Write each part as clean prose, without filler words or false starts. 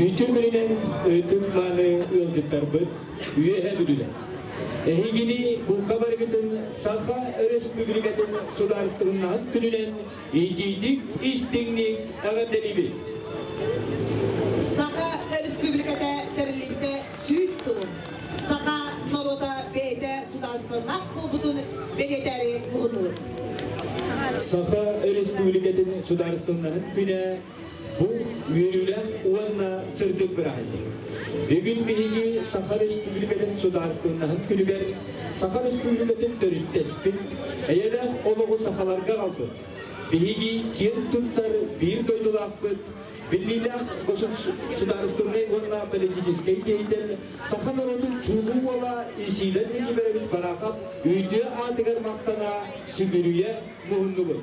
Үтүө күнүнэн ытык-мааны ыалдьыттарбыт Үөһэ Бүлүүлэр. Эһигини булка барыгытын Саха Өрөспүүбүлүкэтин судаарыстыбаннаһын күнүнэн итиитик истиҥник эҕэрдэлиибит. Саха Өрөспүүбүлүкэтэ тэриллибитэ 100 сылын саха норуота бэйэтэ судаарыстыбаннаах буолбутун бэлиэтээри муһуннубут. Саха Өрөспүүбүлүкэтин судаарыстыбаннаһын күнэ бу үөрүүлээх уонна сырдык бырааһынньык. Бүгүн биһиги Саха Өрөспүүбүлүкэтин судаарыстыбаннаһын күнүгэр Саха Өрөспүүбүлүкэтин төрүттэспит, эйэлээх олоҕу сахаларга аҕалбыт, биһиги киэн туттар биир дойдулаахпыт, биллиилээх судаарыстыбаннай уонна политическай деятель, саха норуотун чулуу уола Исидор Никифорович Барахов үтүө аатыгар махтана, сүгүрүйэ муһуннубут.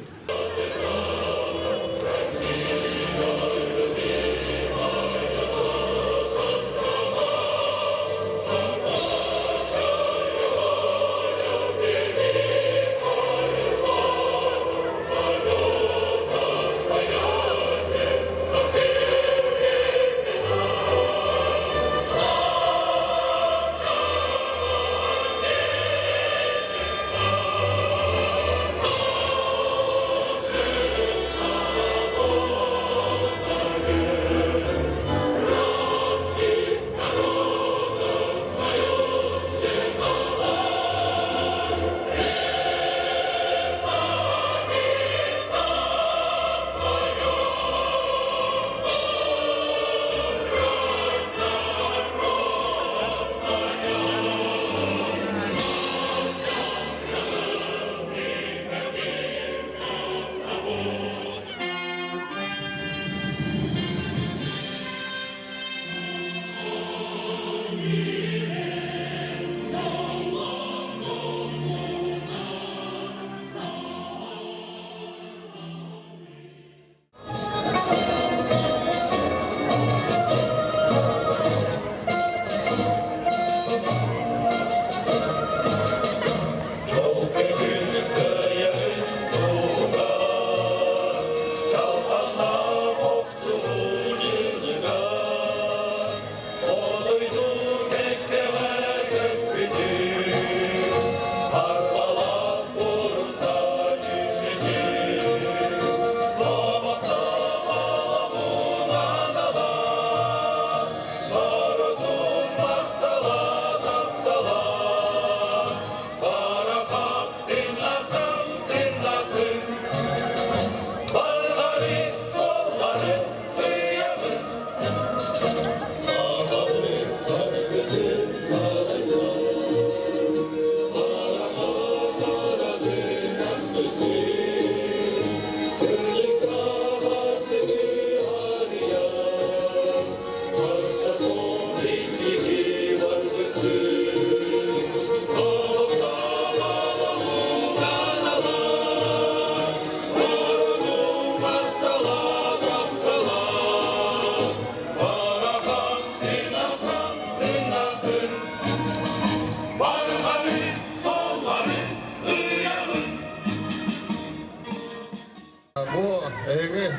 Бу эһиги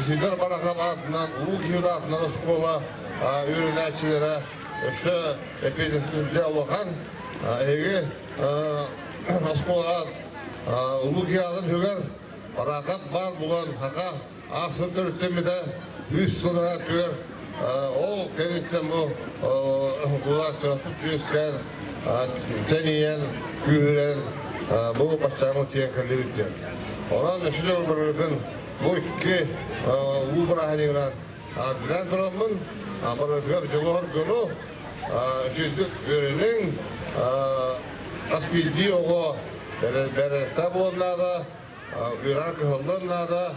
Исидор Барахов аатынан Улуу Киһи аатынан оскуола үөрэнээччилэрэ өссө эпиэтэскэ улахан. Эһиги оскуолаҕа Улуу Киһи аатын үгэр Барахов баар буолан хака аахсын төрүттэммитэ 3 сыл түгэр. Ол кэнниттэн бу государственность үөскээн, тэнийэн, күүһүрэн бу баччааҥҥа тиийэн кэллибит диэн. Онон өссө барыгытын бу икки улуу бырааһынньыгынан ааттаан тураммын, барыгытыгар дьолу-соргуну, үчүгдүк үөрэниҥ, хас биирдии оҕо бэрээдэктээх буолуон наада, үөрэҕэр кыһаллыан наада,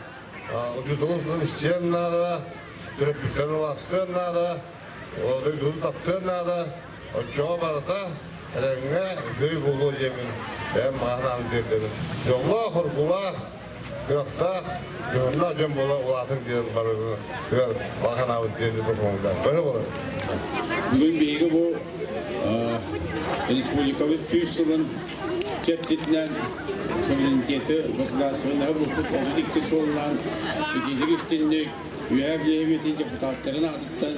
учууталын истиэн наада, төрөппүттэрин убаастыан наада, дойдутун таптыан наада, оччоҕо барыта этэҥҥэ үчүгэй буолуо диэммин бэйэм баҕа санаабын тиэрдэбин. Дьоллоох, ургулаах, кыахтаах, дьоһуннаах дьон буола улаатыҥ диэн барытыгар баҕа санаабын тиэрдибин быһы болар. Бүгүн биһиги бу республикабыт 100 сылын чэрчитинэн суверенитеты государственного булпут 32 сылынан итиитик истинник. Үөһээ Бүлүү депутаттарын аатыттан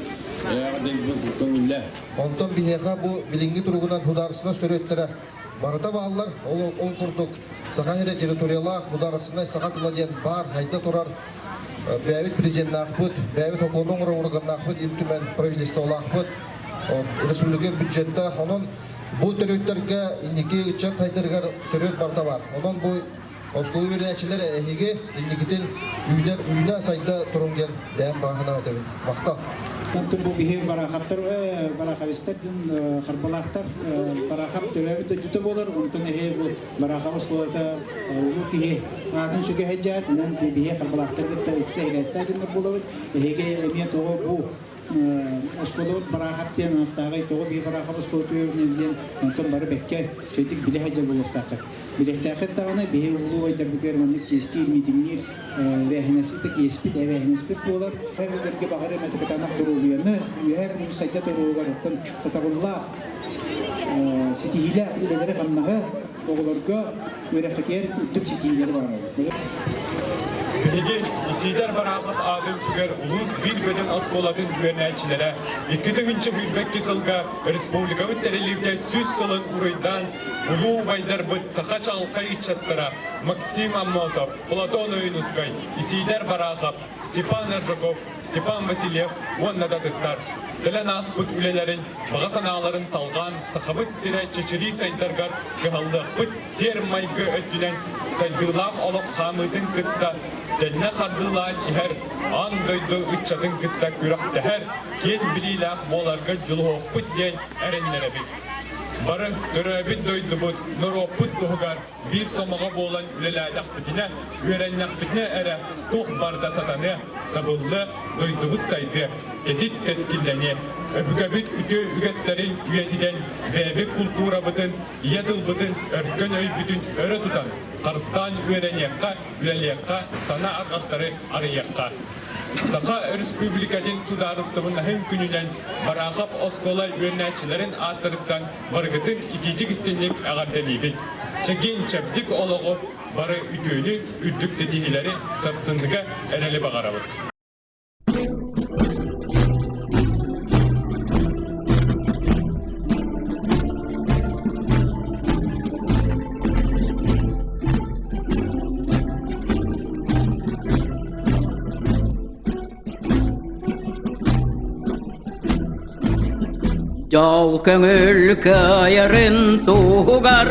эҕэрдэлбин көҥүллэ. Онтон биһиэхэ бу билиҥҥи туругунан судаарыстыбаннай төрүөттэрэ барыта бааллар. Ол, ол курдук Саха сирэ территориялаах судаарыстыбаннай саха тыла диэн баар хайда турар бэйэбит президеннаахпыт, бэйэбит сокуону оҥорор органнаахпыт, Ил Түмэн правительстволаахпыт, республика бюджеттээх. Онон бу төрүттэргэ инники ыччат сайдарыгар төрүт барыта баар. Онон бу оскуола үөрэнээччилэр эһиги инникитин үүнэр үүнэ сайда туруҥ диэн бэйэм баҕа санаам этэбин. Махтал. Онтон бу биһи барахаптар, барахавистар диэн харбалаахтар барахап төрөөбүт дойдута буолар. Онтон эһи бу Барахап оскуолата улуу киһи аатын сүгэ сылдьаат, инэн биһи харбалаахтар кытта ыкса иһилээстээх дьоннор буолабыт. Эһиги эмиэ тоҕо бу оскуолабыт Барахап диэн ааттааҕый, тоҕо биһи Барахап оскуолатыгар диэн онтон бары бэккэ үчүгэйдик билэ сылдьар буолуохтааххыт. Билиэхтээххит даҕаны биһи улуу убайдарбытыгар маннык чиэстиир, миитиҥниир эбээһинэспит, иэспит, эбээһинэспит буолар. Эрэллэргэ баҕар эмэтэ кытаанах доруобуйаны, үөһээ Бүлүү сайда туругар оттон сатабыллаах, ситиһиилээх үлэлэри-хамнаһы оҕолорго үөрэххитигэр үрдүк ситиһиилэри баҕарабыт. Биһиги Исиидэр Барахов аатын сүгэр улуус биир бөдөҥ оскуолатын үөрэнээччилэрэ 2022 сылга республикабыт тэриллибитэ 100 сылын уруйдаан улуу убайдарбыт саха чаҕылхай ыччаттара Максим Аммосов, Платон Ойуунускай, Исиидэр Барахов, Степан Аржаков, Степан Васильев уонна да атыттар кэлэн ааспыт үлэлэрин, баҕа санааларын салҕаан Сахабыт сирэ чэчирии сайдаргар кыһаллыахпыт сиэр-майгы өттүнэн сайдыылаах олох хаамыытын кытта тэннэ хардыылаан иһэр аан дойду ыччатын кытта күрэхтэһэр киэн билиилээх буоларга дьулуһуохпут диэн эрэннэрэбит. Бары төрөөбүт дойдубут, норуоппут туһугар биир сомоҕо буолан үлэлээтэхпитинэ, үөрэннэхпитинэ эрэ туох барыта сатаныа, табыллыа, дойдубут сайдыа, кэтит кэскиллэниэ. Өбүгэбит үтүө үгэстэрин үйэтитэн, бэйэбит култуурабытын, ийэ тылбытын, өркөн өйбүтүн өрө тутан, харыстаан үөрэниэххэ, үлэлиэххэ, сана арҕахтары арыйыахха. Саха Өрөспүүбүлүкэтин судаарыстыбаннаһын күнүнэн Бараахап оскуола үөрэнээччилэрин ааттарыттан барыгытын итиитик-истиҥник эҕэрдэлиибит! Чэгиэн-чэбдик олоҕу, бары үтүөнү, үрдүк ситиһиилэри, сарсынныга эрэли баҕарабыт! Дьол көҥүл кыайарын туһугар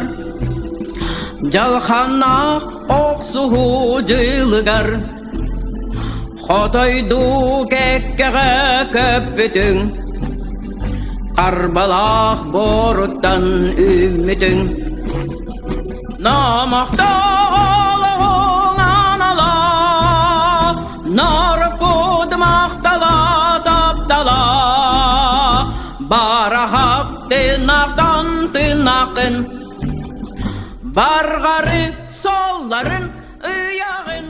Дьалхааннаах охсуһуу дьылыгар Хотойдуу кэккэҕэ көппүтүҥ Харбалаах буоруттан үүммүтүҥ Номохтоох олоҕуҥ анала Ноорпут махтала таптала Барахап тыынахтан тыынахын Барҕары солларын ыйаҕын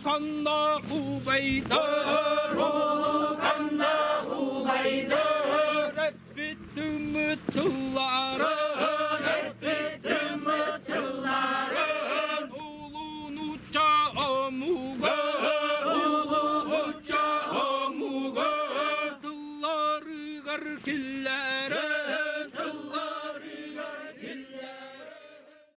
Улуканна кубайдар.